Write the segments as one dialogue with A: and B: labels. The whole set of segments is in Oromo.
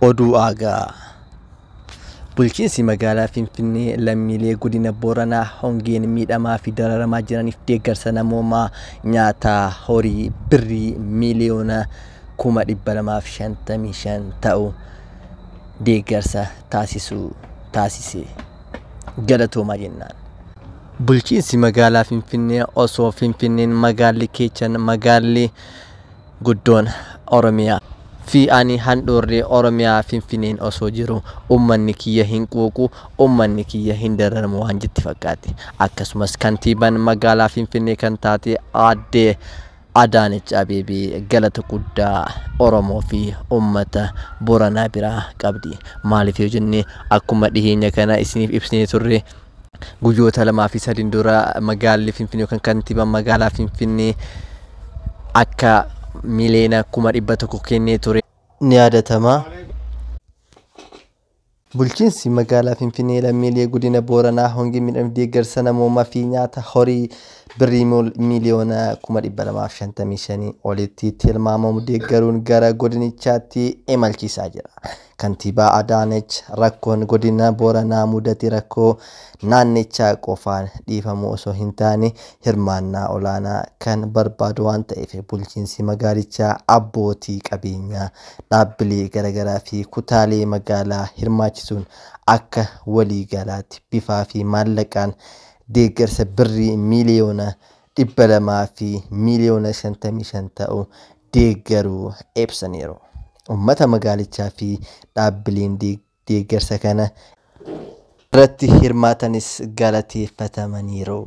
A: Oduu aagaa. Bulchiinsi magaalaa Finfinnee lammiilee godina Booranaa hongeen miidhamaa fi dararamaa jiraniif deeggarsa namoomaa nyaataa horii birrii miiliyoona 255,000 ta'u deeggarsa taasisuu taasise. Galatoomaa jennaan. Bulchiinsi magaalaa Finfinnee osoo Finfinneen magaalli keechan magaalli guddoon Oromiyaa fi ani handhuurri Oromiyaa Finfinneen osoo jiru uummanni kiyya hin quuqu, uummanni kiyya hin dararamu waan jetti fakkaate. Akkasumas kantiibaan magaalaa Finfinnee kan taate aadde Adaanech Abeebee galata guddaa Oromoo fi uummata Booranaa biraa qabdi. Maaliif yoo jenne, akkuma dhiheenya kana isiniif ibsinee turre, guyyoota 2 fi 3 dura magaalli Finfinnee yookaan kantiibaan magaalaa Finfinnee akka miliyoona 100,000 kennee ture ni yaadatama. Bulchiinsi magaalaa Finfinnee lammiilee godina Booranaa hongee miidhame deeggarsa namoomaa fi nyaata horii birrii miiliyoona 255,000 olitti tilmaamamu deeggaruun gara godinichaatti imalchiisaa jira. Kantiibaa Adaanech rakkoon godina Booranaa mudate rakkoo naannichaa qofaan dhiifamu osoo hin taane hirmaannaa olaanaa kan barbaadu waan ta'eef, bulchiinsi magaalichaa abbootii qabeenyaa, dhaabbilee garaagaraa fi kutaalee magaalaa hirmaachisuun akka waliigalaatti bifaa fi maallaqaan deeggarsa birrii miiliyoona 200 fi miiliyoona 55 ta'u deeggaruu ibsaniiru. Uummata magaalichaa fi dhaabbileen deeggarsa kana irratti hirmaatanis galateeffatamaniiru.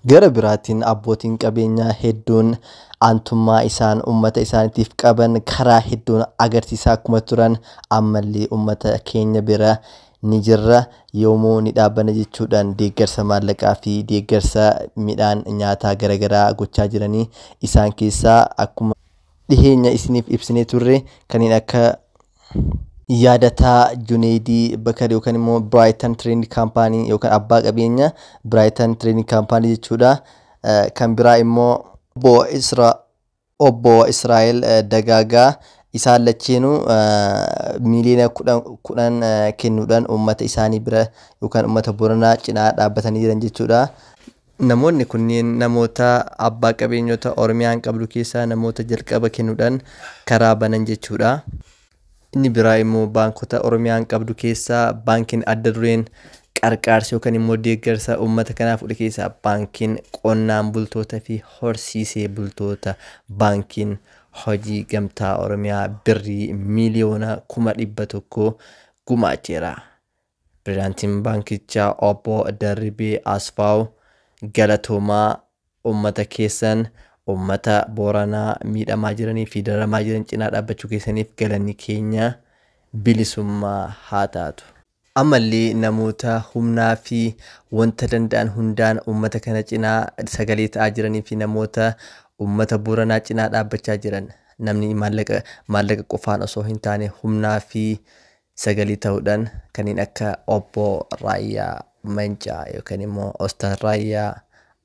A: Gara biraatiin abbootiin qabeenyaa hedduun aantummaa isaan uummata isaaniitiif qaban karaa hedduun agarsiisaa akkuma turan, ammallee uummata keenya bira ni jirra, yoomuu ni dhaabbanna jechuudhaan deeggarsa maallaqaa fi deeggarsa midhaan nyaataa garaagaraa gochaa jiranii. Isaan keessaa akkuma dhiheenya isiniif ibsinee turre kanneen akka Yaadataa Juneedii Bakar yookaan immoo Brighton Trading Company yookaan abbaa qabeenya Brighton Trading Company jechuudha. Kan biraa immoo obbo Israa'el Dagaagaa, isaan lacheenuu miiliyoona 10 10 kennuudhaan uummata isaanii bira yookaan uummata Booranaa cinaa dhaabbatanii jiran jechuudha. Namoonni kunneen namoota abbaa qabeenyota Oromiyaan qabdu keessaa namoota jalqaba kennuudhaan karaa banan jechuudha. Inni biraa immoo baankota Oromiyaan qabdu keessaa baankiin adda dureen qarqaarsa yookaan immoo deeggarsa uummata kanaaf godhe keessaa baankiin qonnaan bultoota fi horsiisee bultoota, baankiin hojii gamtaa Oromiyaa birrii miiliyoona 100,000 gumaacheera. Pirezidaantiin baankichaa obbo Darribee Asfaaw, galatoomaa, uummata keessan, uummata Booranaa miidhamaa jiranii fi dararamaa jiran cinaa dhaabbachuu keessaniif galanni keenya bilisummaa haa taatu. Ammallee namoota humnaa fi wanta danda'an hundaan uummata kana cinaa sagalee ta'aa jiranii fi namoota uummata Booranaa cinaa dhaabbachaa jiran, namni maallaqa qofaan osoo hin taane humnaa fi sagalee ta'uudhaan, kanneen akka obbo Raayyaa Mancaa yookaan immoo Ostaaz Raayyaa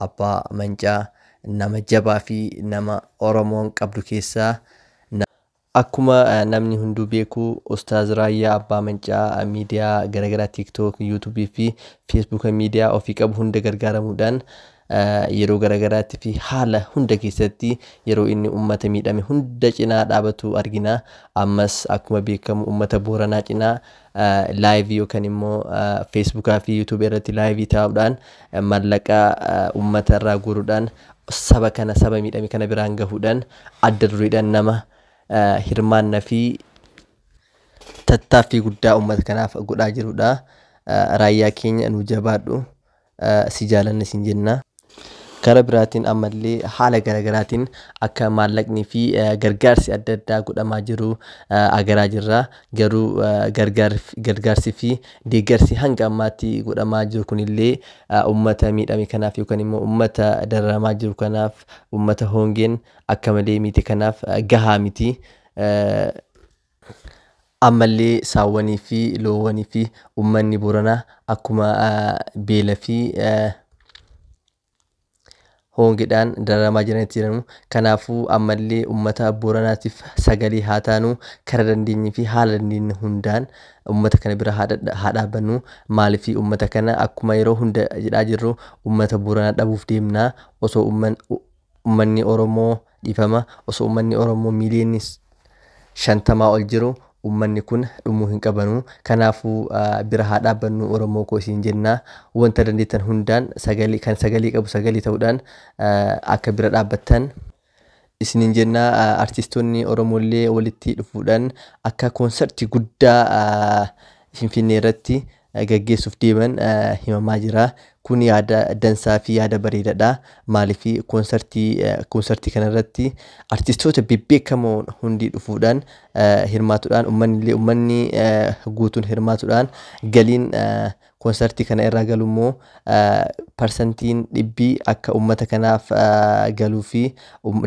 A: Abbaa Mancaa, nama jabaa fi nama Oromoon qabdu keessaa. Akkuma namni hunduu beeku, Ustaaz Raayyaa Abbaa Mancaa miidiyaa garaagaraa TikTok, YouTubeii fi Facebook, miidiyaa ofii qabu hunda gargaaramuudhaan yeroo garaagaraatti fi haala hunda keessatti yeroo inni uummata miidhame hunda cinaa dhaabatu argina. Ammas akkuma beekamu uummata Booranaa cinaa liveii yookaan immoo Facebookaa fi YouTubeii irratti liveii taa'uudhaan maallaqa uummata irraa guuruudhaan saba kana, saba miidhame kana biraan gahuudhaan adda dureedhaan nama hirmaannaa fi tattaaffii guddaa uummata kanaaf godhaa jirudha. Raayyaa keenya, nu jabaadhu, si jaalanna sin jenna. Karaa biraatiin ammallee haala garaagaraatiin akka maallaqnii fi gargaarsi adda addaa godhamaa jiru agaraa jirra. Garuu gargaarsi fi deeggarsi hanga ammaatti godhamaa jiru kunillee uummata miidhame kanaaf yookaan immoo uummata dararamaa jiru kanaaf, uummata hongeen akka malee miite kanaaf gahaa miti. Ammallee saawwanii fi loowwanii fi uummanni Booranaa akkuma beela fi Hongeedhaan dararamaa jiranitti jedhamu. Kanaafuu ammallee uummata Booranaatiif sagalee haa taanu, karaa dandeenyee fi haala dandeenye hundaan uummata kana bira haa dhaabbannu. Maaliif uummata kana akkuma yeroo hunda jedhaa jirru uummata Booranaa dhabuuf deemna. Osoo uummanni Oromoo dhiifama, osoo uummanni Oromoo miiliyoonii 50 ol jiru uummanni kun dhumuu hin qabanu. Kanaafuu bira haa dhaabbannu Oromoo koo isin jenna. Wanta dandeettan hundaan sagalee kan sagalee qabu sagalee ta'uudhaan akka bira dhaabbattan isiniin jenna. Artistoonni Oromoollee walitti dhufuudhaan akka koonsartii guddaa Finfinnee irratti gaggeessuuf deeman himamaa jira. Kun yaada dansaa fi yaada bareedaadha. Maaliif koonsartii kanarratti artistoota bebbeekamoo hundi dhufuudhaan hirmaatuudhaan uummanni uummanni guutuun hirmaatuudhaan galiin koonsartii kana irraa galu immoo parsantiin dhibbii akka uummata kanaaf galuu fi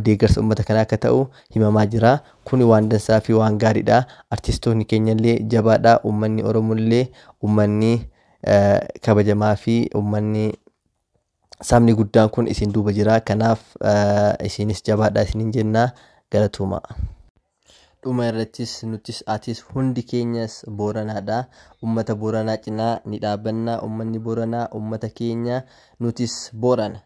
A: deeggarsa uummata kanaa akka ta'u himamaa jira. Kun waan dansaa fi waan gaariidha. Artistoonni keenyallee jabaadha. Uummanni Oromollee uummanni kabajamaa fi uummanni sabni guddaan kun isin duuba jira. Kanaaf isinis jabaadha isiniin jenna, galatooma. Dhuma irrattis nutis atis hundi keenyas Booranaadha. Uummata Booranaa cinaa ni dhaabbanna. Uummanni Booranaa uummata keenya, nutis Boorana.